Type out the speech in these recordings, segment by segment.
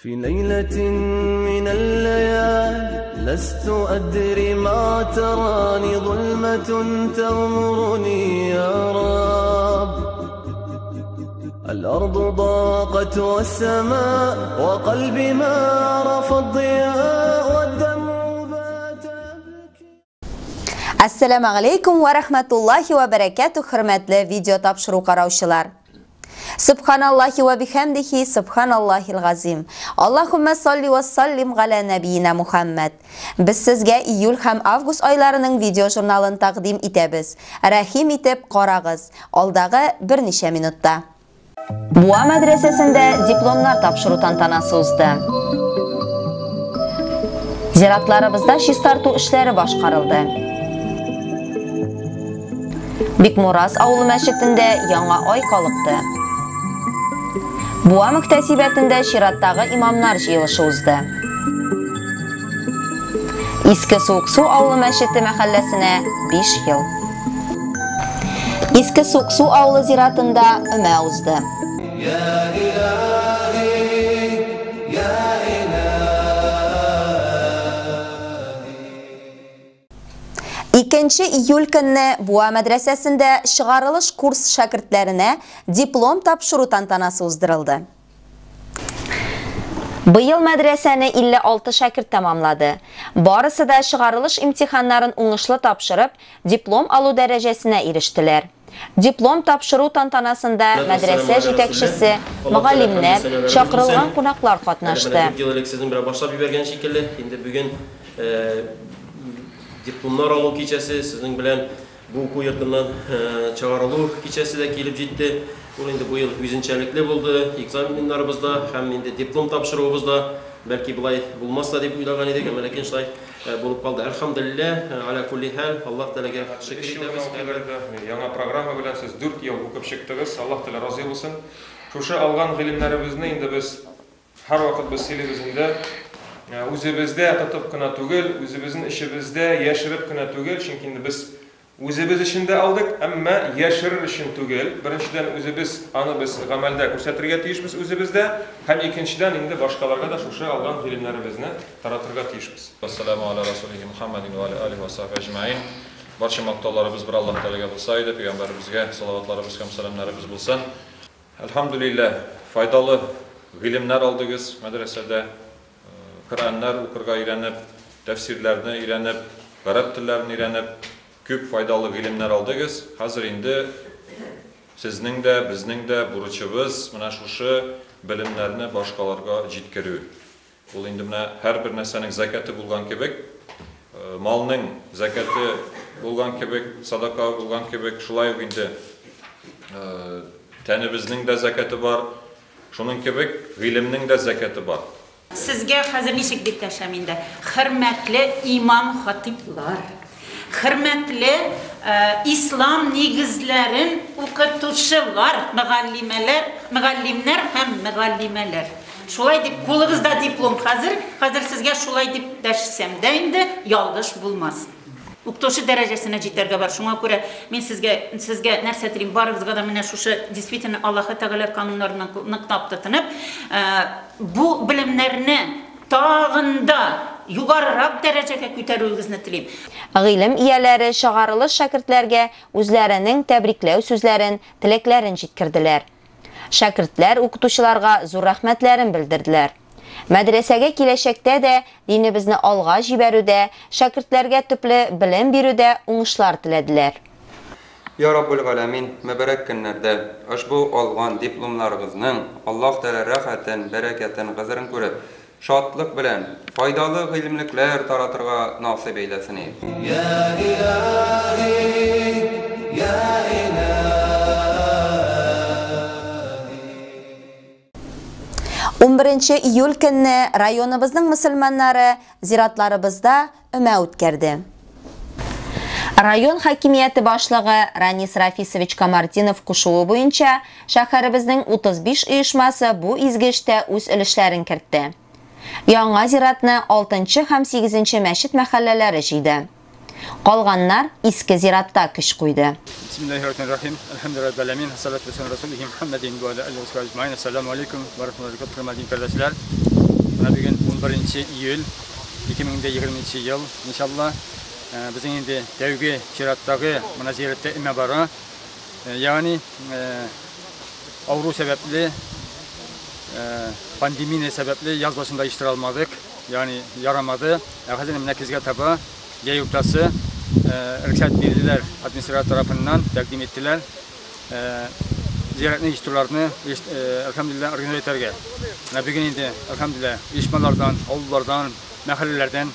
في ليلة من الليالي لست أدري ما تراني ظلمة تغمرني يا رب الأرض ضاقت والسماء وقلبي ما عرف الضياء والدمع بات يبكي. Әссәламү галәйкүм вә рәхмәтуллаһи вә бәрәкәтүһ, хөрмәтле видео тапшыру караучылар. Субханаллахи вә бихәмдихи, субханаллахил газим. Аллаһуммә салли вә саллим галә нәбиина Мухаммад. Без сезгә июль һәм август айларының видео журналын тәкъдим итәбез. Рәхим итеп карагыз. Алдагы берничә минутта. Буа мәдрәсәсендә дипломнар тапшыру тантанасы узды. Зиратларыбызда чистарту эшләре башкарылды. Бикмураз авылы мәчетендә яңа ай калыкты. Буа мөхтәсибәтендә чираттагы имамнар җыелышы узды. Иске Суыксу авылы мәчете мәхәлләсенә 5 ел. Иске Суыксу авылы зиратында өмә узды. Я илаһи, я илаһи. 2 июль көнне Буа мәдрәсәсендә чыгарылыш курс шәкертләренә диплом тапшыру тантанасы уздырылды. Быел мәдрәсәне 56 шәкерт тәмамлады. Барысы да чыгарылыш имтиханнарын уңышлы тапшырып, диплом алу дәрәҗәсенә ирештеләр. Диплом тапшыру тантанасында мәдрәсә җитәкчесе, мөгаллимнәр, чакырылган кунаклар катнашты. Күп ел элек сезнең белән башлап җибәргән шикелле, инде бүген дипломнар алу кичәсе, сезнең белән бу уку йортыннан чыгарылу кичәсе дә килеп җитте. Ул инде бу ел үзенчәлекле булды, экзаменнарыбызда һәм инде диплом тапшыруыбызда бәлки болай булмас та дип уйлаган идек, әмма ләкин шулай булып калды. Әлхәмдүлилләһ, аля кулли хәл, Аллаһ Тәгаләгә шөкер итәбез. Яңа программа белән сез 4 ел укып чыктыгыз, Аллаһ Тәгалә разый булсын. Шушы алган гыйлемнәребезне инде без һәрвакыт без сөйлибез инде. Үзебездә тотып кына түгел, үзебезнең эчебездә яшереп кенә түгел, чөнки инде без үзебез өчен дә алдык, әмма яшерер өчен түгел. Беренчедән, үзебез аны без гамәлдә күрсәтергә тиешбез үзебездә, һәм икенчедән инде башкаларга да шушы алган гыйлемнәребезне таратырга тиешбез. Ассаламу аля расулихи Мухаммадин ва аля алихи ва сахбихи әҗмәин. Барча мактауларыбыз бер Аллаһ Тәгаләгә булса иде, пәйгамбәребезгә салаватларыбыз һәм сәламнәребез булсын. Әлхәмдүлилләһ, файдалы гыйлемнәр алдыгыз мәдрәсәдә. Коръәннәр укырга өйрәнеп, тәфсирләрне өйрәнеп, гарәп телләрен өйрәнеп, күп файдалы гыйлемнәр алдыгыз. Хәзер инде сезнең дә, безнең дә бурычыбыз менә шушы белемнәрне башкаларга җиткерү. Ул инде менә һәрбер нәрсәнең зәкәте булган кебек, малның зәкәте булган кебек, садака булган кебек, шулай ук инде тәнебезнең дә зәкәте бар, шуның кебек гыйлемнең дә зәкәте бар. Сезгә хәзер ничек дип дәшәм инде? Хөрмәтле имам хатиплар, хөрмәтле ислам нигезләрен укытучылар, мөгаллимәләр, мөгаллимнәр һәм мөгаллимәләр. Шулай дип кулыгызда диплом хәзер, хәзер сезгә шулай дип дәшсәм дә инде ялгыш булмас. Укытучы дәрәҗәсенә җитәргә бар. Шуңа күрә мин сезгә нәрсә телим, барыгызга да менә шушы действительно Аллаһы Тәгалә кануннарына ныклап тотынып, бу белемнәрне тагын да югарырак дәрәҗәгә күтәрүегезне телим. Гыйлем ияләре чыгарылыш шәкертләргә үзләренең тәбрикләү сүзләрен, теләкләрен җиткерделәр. Шәкертләр укытучыларга зур рәхмәтләрен белдерделәр. Мәдрәсәгә киләчәктә дә динебезне алга җибәрүдә, шәкертләргә төпле белем бирүдә уңышлар теләделәр. Я Раббул Галәмин, мөбарәк көннәрдә ошбу алган дипломнарыгызның Аллаһ Тәгалә рәхәтен, бәрәкәтен, хәзерен күреп, шатлык белән файдалы гыйлемлекләр таратырга насыйп әйләсен. Я илаһи, я илаһи. 11 июль көнне районыбызның мөселманнары зиратларыбызда өмә үткәрде. Район хакимияте башлыгы Ранис Рафисович Камартдинов кушуы буенча шәһәребезнең 35 оешмасы бу изге эштә үз өлешләрен кертте. Яңа зиратны 6 һәм 8 мәчет мәхәлләләре җыйды. Калганнар иске зиратта көч куйды. Бисмиллахир-рахманир-рахим. Әлхәмдүлилләһи раббил галәмин. Салату вассаламу аля расулихи Мухаммадин ва аля алихи ва сахбихи әҗмәин. Ассаламу алейкум ва рахматуллахи ва баракатуһ. Хөрмәтле кардәшләр, Менә бүген 11 июль 2020 ел, иншалла. Безнең инде тәүге чираттагы менә зиярәттә өмә бара. Ягъни авыру сәбәпле, пандемия сәбәпле яз башында оештыра алмадык. Ягъни ярамады. Ә хәзер менә көзгә таба җәй уртасы рөхсәт бирделәр администрация тарафыннан, тәкъдим иттеләр. Зиярәтне оештыруларны, әлхәмдүлилләһ, организовать итәргә. Менә бүген инде, әлхәмдүлилләһ, оешмалардан, авыллардан, мәхәлләләрдән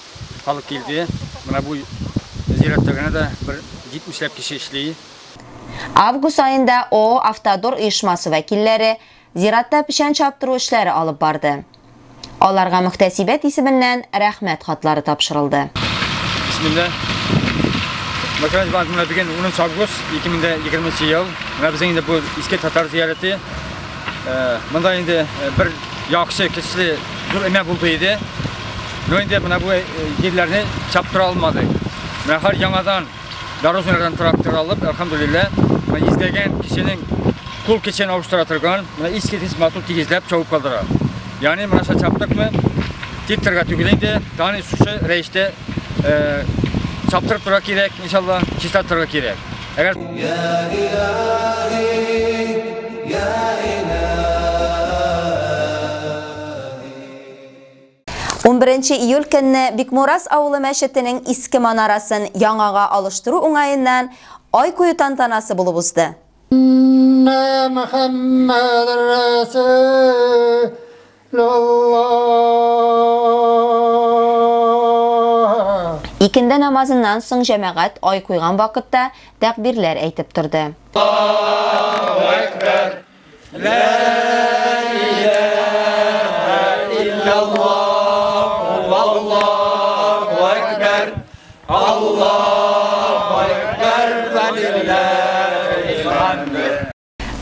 халык килде. Менә бу зиярәттә генә дә бер 70 ләп кеше эшли. Август аенда ООО Автодор оешмасы вәкилләре зиратта печән чаптыру эшләре алып барды. Аларга мөхтәсибәт исеменнән рәхмәт хатлары тапшырылды. Бисмилла. Мәсәлән, банк менә бүген 10 август 2020 ел. Менә безнең инде бу Иске Татар зиярәте. Монда инде бер яхшы көчле зур өмә булды иде. Но инде менә бу җирләрне чаптыра алмадык. Менә һәр яңадан дорожныйлардан трактор алып, әлхәмдүлилләһ, менә йөзләгән кешенең кул көчен авыштыра торган, менә искиткеч матур тигезләп чабып калдыра. Ягъни менә шул чаптыкмы, тик торырга түгел инде, тагын шушы рәвештә чаптырып торырга кирәк, иншалла, чиста торырга кирәк. Әгәр Я илаһи, я илаһи. 11 июль көнне Бикмураз авылы мәчетенең иске манарасын яңага алыштыру уңаеннан ай кую тантанасы булып узды. Мөхәммәд Рәсүлуллаһ. Икенде намазыннан соң җәмәгать ай куйган вакытта тәкбирләр әйтеп торды. Аллаһу әкбәр, ла илаһа иллаллаһ, валлаһу әкбәр, Аллаһу әкбәр, вәлиллаһил хәмд.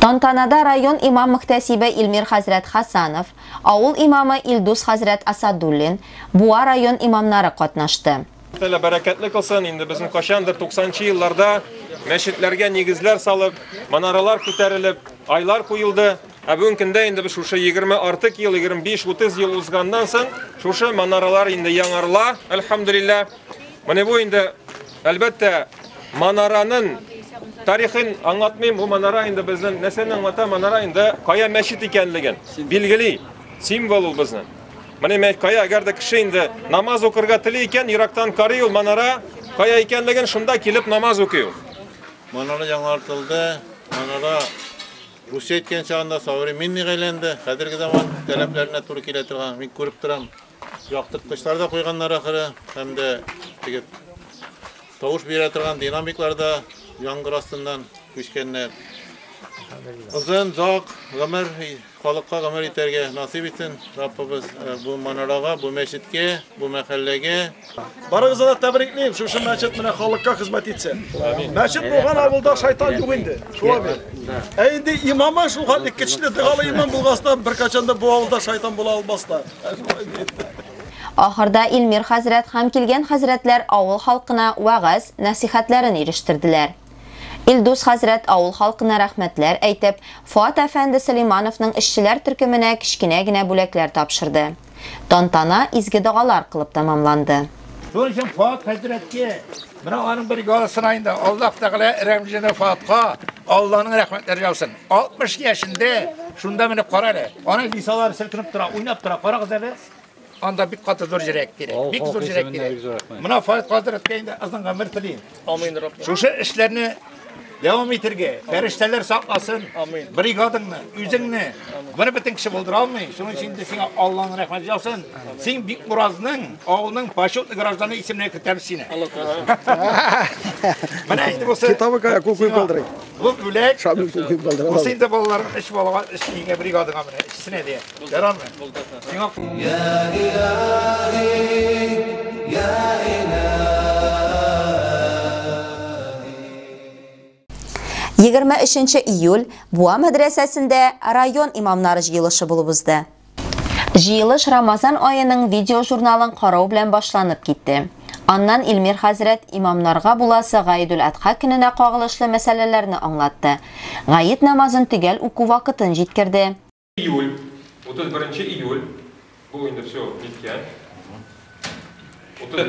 Тантанада район имам-мөхтәсибе Илмир хәзрәт Хасанов, авыл имамы Илдус хәзрәт Асадуллин, Буа район имамнары катнашты. Тәгалә бәрәкәтле кылсын, инде безнең кайчандыр 90 елларда мәчетләргә нигезләр салып, манаралар күтәрелеп, айлар куелды. Ә бүгенге көндә инде без шушы 20 артык ел, 25-30 ел узганнан соң шушы манаралар инде яңарыла, әлхәмдүлилләһ. Менә бу инде, әлбәттә, манараның тарихын аңлатмыйм. Бу манара инде безнең нәрсәне аңлата? Манара инде кая мәчет икәнлеген билгели, символ ул безнең. Менә кая, әгәр дә кеше инде намаз укырга тели икән, ерактан карый ул манара кая икәнлеген, шунда килеп намаз укый ул. Манара яңартылды. Манара Русия әйткән чагында современный әйләнде. Хәзерге заман таләпләренә туры килә торган. Мин күреп торам. Яктырткычлар да куйганнар ахыры, һәм дә теге тавыш бирә торган динамиклар да яңгыр астыннан күчкәннәр. Озын, озак гомер, халыкка гомер итәргә насыйп итсен Раббыбыз бу манарага, бу мәчеткә, бу мәхәлләгә. Барыгызны да тәбриклим, шушы мәчет менә халыкка хезмәт итсен. Мәчет булган авылда шайтан юк инде. Шулай бит. Ә инде имамы шул хәтле көчле догалы имам булгастан беркайчан да бу авылда шайтан була алмас та. Ахырда Илмир хәзрәт һәм килгән хәзрәтләр авыл халкына вәгазь, нәсихәтләрен ирештерделәр. Илдус хәзрәт авыл халкына рәхмәтләр әйтеп, Фуат әфәнде Сөләймановның эшчеләр төркеменә кечкенә генә бүләкләр тапшырды. Тантана изге догалар кылып тәмамланды. Шуның өчен Фуат хәзрәткә, менә аның бер галасына инде Аллаһ Тәгалә рәхмәтенә Фуатка Аллаһның рәхмәтләре яусын. 60 яшендә шунда менеп кара әле. Аның лисалары селкенеп тора, уйнап тора. Карагыз әле. Анда бик каты зур җирәк кирәк. Бик зур җирәк кирәк. Менә Фуат хәзрәткә инде озын гомер телим. Амин, Раббым. Шушы эшләрне дәвам итәргә, фәрештәләр сакласын. Амин. Бригадаңны, үзеңне. Моны бөтен кеше булдыра алмый. Шуның өчен инде сиңа Аллаһның рәхмәте яусын. Син Бикмуразның авылның почетный гражданы исеменә кертәбез сине. Менә инде бусы. Китабы кая кул куеп калдырыйк. Бу бүләк. Шамил кул куеп калдыра. Бусы инде балалар, өч балага, өч өйгә бригадаңа менә, өчесенә дә. Ярамы? Сиңа Я илаһи, я илаһи. 23 июль Буа мәдрәсәсендә район имамнары җыелышы булып узды. Җыелыш Рамазан аеның видеожурналын карау белән башланып китте. Аннан Илмир хәзрәт имамнарга буласы Гаидул Адха көненә кагылышлы мәсьәләләрне аңлатты. Гаид намазын төгәл уку вакытын җиткерде. Июль, 31 июль. Бу инде все ниткән.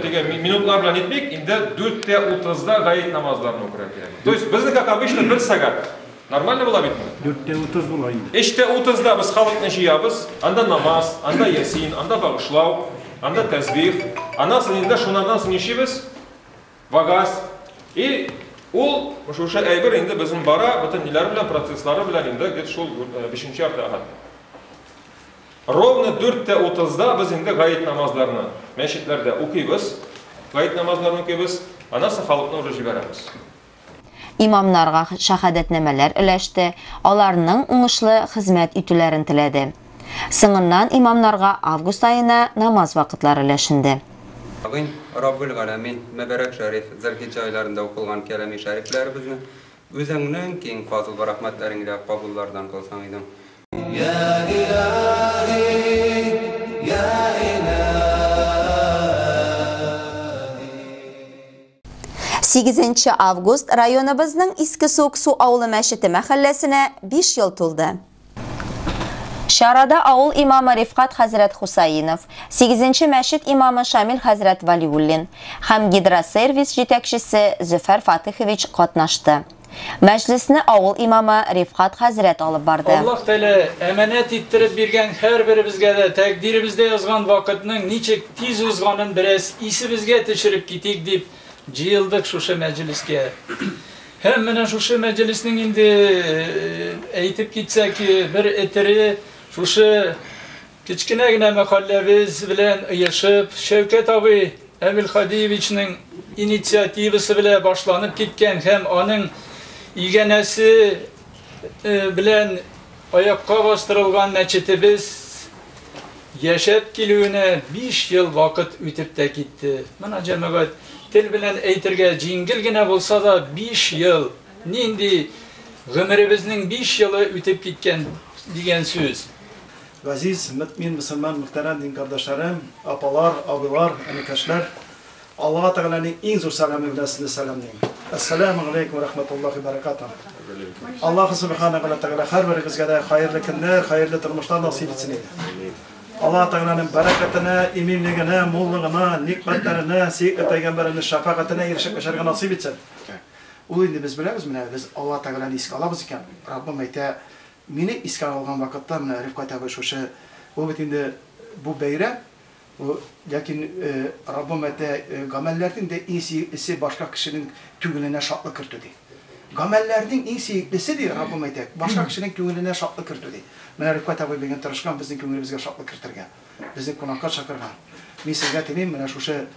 Теге минутлар белән нитмик, инде 4:30-да гаит намазларын укырга кирәк. То есть безнең, как обычно, 1 сәгать. Нормально була битме? 4:30 була инде. 3:30-да без халыкны җыябыз, анда намаз, анда ясин, анда багышлау, анда тәсбих. Аннан соң инде шуннан соң ишибез. Вагаз. И ул шушы әйбер инде безнең бара, бөтен ниләр белән, процесслары белән инде где-то шул 5-нче яртыга хәтле. Ровно 4:30-да без инде гаит намазларны мәчетләрдә укыйбыз. Гаит намазларын укыйбыз, аннан соң халыкны уже җибәрәбез. Имамнарга шәһадәтнамәләр өләште, аларның уңышлы хезмәт итүләрен теләде. Соңыннан имамнарга август аена намаз вакытлары өләшенде. Агын Раббул Галәмин мөбарәк шәриф Зөлхиҗҗә айларында укылган кәлами шәрифләребезне үзеңнең киң фазыл ва рәхмәтләрең белән кабуллардан кылсаң идең. Я илаһи, я илаһи. 8 август районыбызның Иске Суыксу авылы мәчете мәхәлләсенә 5 ел тулды. Чарада авыл имамы Рифкат хәзрәт Хусаинов, 8 мәчет имамы Шамил хәзрәт Валиуллин һәм гидросервис җитәкчесе Зөфәр Фатыхович катнашты. Мәҗлесне авыл имамы Рифкат хәзрәт алып барды. Аллаһ Тәгалә әманәт иттереп биргән һәрберебезгә дә тәкъдиребездә язган вакытның ничек тиз узганын бераз исебезгә төшереп китик дип җыелдык шушы мәҗлескә. Һәм менә шушы мәҗлеснең инде әйтеп китсәк, бер этере шушы кечкенә генә мәхәлләбез белән оешып, Шәүкәт абый Әмил Хадиевичның инициативасы белән башланып киткән һәм аның игәнәсе белән аякка бастырылган мәчетебез яшәп килүенә 5 ел вакыт үтеп тә китте. Менә җәмәгать, тел белән әйтергә җиңел генә булса да 5 ел, нинди гомеребезнең 5 елы үтеп киткән дигән сүз. Газиз, мөмин, мөселман, мөхтәрәм дин кардәшләрем, апалар, абыйлар, энекәшләр, Аллаһ Тәгаләнең иң зур сәламе белән сезне сәламлыйм. Ассаламу алейкум ва рахматуллахи ва баракатуһ. Аллаһ субханаһу ва тәгалә һәрберегезгә дә хәерле көннәр, хәерле тормышлар насыйп итсен иде. Аллаһ Тәгаләнең бәрәкәтенә, иминлегенә, муллыгына, никмәтләренә, сөекле пәйгамбәренең шәфәгатенә ирешеп яшәргә насыйп итсен. Ул инде без беләбез, менә без Аллаһ Тәгаләне искә алабыз икән, Раббым әйтә, мине искә алган вакытта менә Рифкать абый шушы, ул бит инде бу бәйрәм, ләкин Раббым әйтә, гамәлләрнең дә иң сөеклесе башка кешенең күңеленә шатлык кертү ди. Гамәлләрнең иң сөеклесе ди, Раббым әйтә, башка кешенең күңеленә шатлык кертү ди. Менә Рифкать абый бүген тырышкан безнең күңелебезгә шатлык кертергә, безне кунакка чакырган. Мин сезгә телим, менә шушы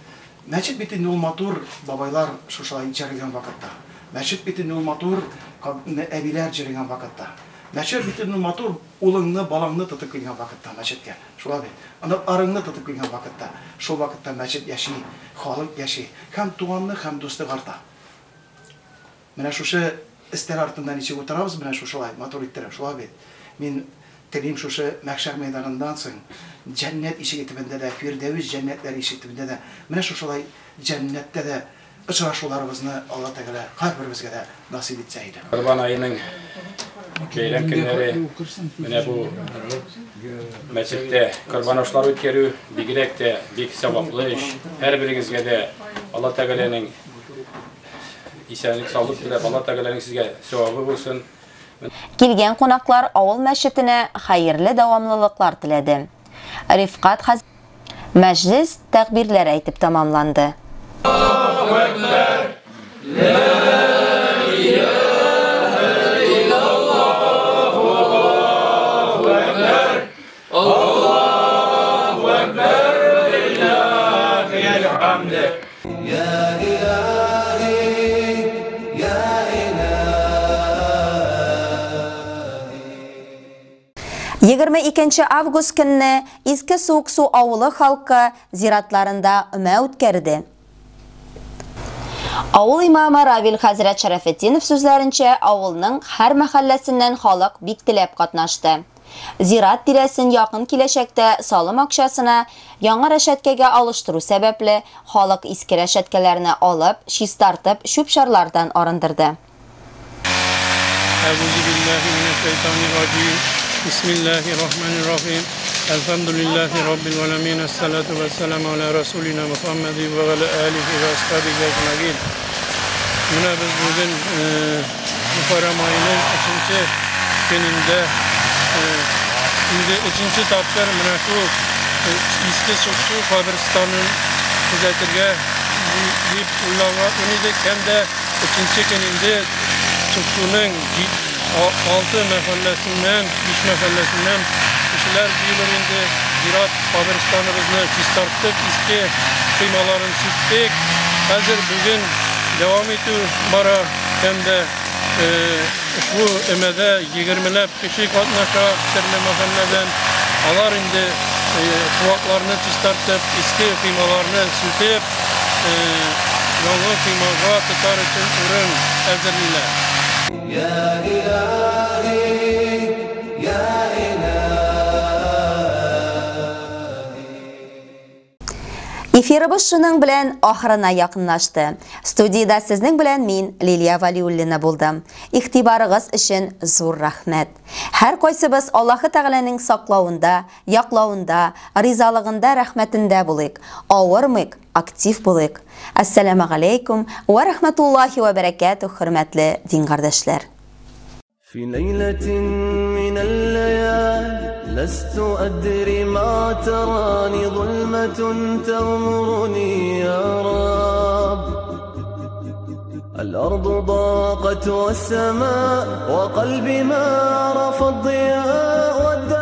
мәчет бит инде ул матур бабайлар шушылай җырган вакытта. Мәчет бит инде ул матур әбиләр җырган вакытта. Мәчет бит инде матур улыңны, балаңны тотып килгән вакытта мәчеткә. Шулай бит. Аны арыңны тотып килгән вакытта. Шул вакытта мәчет яши, халык яши. Һәм туганлык, һәм дуслык арта. Менә шушы өстәл артында ничек утырабыз, менә шушылай матур иттереп, шулай бит. Мин телим шушы мәхшәр мәйданыннан соң җәннәт ишеге төбендә дә, Фирдәвес җәннәтләре ишеге төбендә дә, менә шушылай җәннәттә дә очрашуларыбызны Алла Тәгалә һәрберебезгә дә насыйп итсә иде. Корбан аеның бәйрәм көннәре, менә бу мәчеттә корбан ашлар үткәрү бигрәк тә бик саваплы эш. Һәрберегезгә дә Алла Тәгаләнең исәнлек, саулык теләп, Алла Тәгаләнең сезгә савабы булсын. Килгән кунаклар авыл мәчетенә хәерле дәвамлылыклар теләде. Рифкат хәзрәт мәҗлес тәкбирләр әйтеп тәмамланды. Аллаһу әкбәр! Ла илаһа иллаллаһ, Аллаһу әкбәр! Аллаһу әкбәр! Лиллаһил хамд. Я илаһи, я илаһи. 22 август көнне Иске Суыксу авылы халкы зиратларында өмә үткәрде. Авыл имамы Равил хәзрәт Шәрәфетдинов сүзләренчә, авылның һәр мәхәлләсеннән халык бик теләп катнашты. Зират тирәсен якын киләчәктә салым акчасына яңа рәшәткәгә алыштыру сәбәпле, халык иске рәшәткәләрне алып, чистартып, чүп-чарлардан арындырды. Әгъузу биллаһи минәш-шайтанир-раҗим. Бисмиллаһир-рахманир-рахим. Әлхәмдүлиллаһи раббил галәмин. Әссалату вәссәламу аля расулина Мухаммади ва аля алихи ва асхабихи әҗмәгин. Менә без бүген Мөхәррәм аеның 3 көнендә инде 3 тапкыр менә шул Иске Суксу каберстанын күзәтергә дип уйлаган идек һәм дә 3 көн инде Суксуның 6 мәхәлләсеннән, 5 мәхәлләсеннән кешеләр җыелып инде зират каберстаныбызны чистарттык, иске коймаларын сүттек. Хәзер бүген дәвам итү бара һәм дә ошбу өмәдә 20ләп кеше катнаша төрле мәхәлләдән. Алар инде куакларны чистартып, иске коймаларны сүтеп, яңа коймага тотар өчен урын әзерлиләр. يا إلهي يا إلهي. Эфирыбыз шуның белән ахырына якынлашты. Студияда сезнең белән мин, Лилия Валиуллина булдым. Игътибарыгыз өчен зур рәхмәт. Һәр кайсыбыз Аллаһы Тәгаләнең саклавында, яклавында, ризалыгында, рәхмәтендә булыйк. Авырмыйк, актив булыйк. Ассаламу алейкум ва рахматуллахи ва баракатух, хөрмәтле дин кардәшләр. في ليلة من الليالي لست أدري ما تراني ظلمة تغمرني يا رب الأرض ضاقت والسماء وقلبي ما عرف الضياء والدار.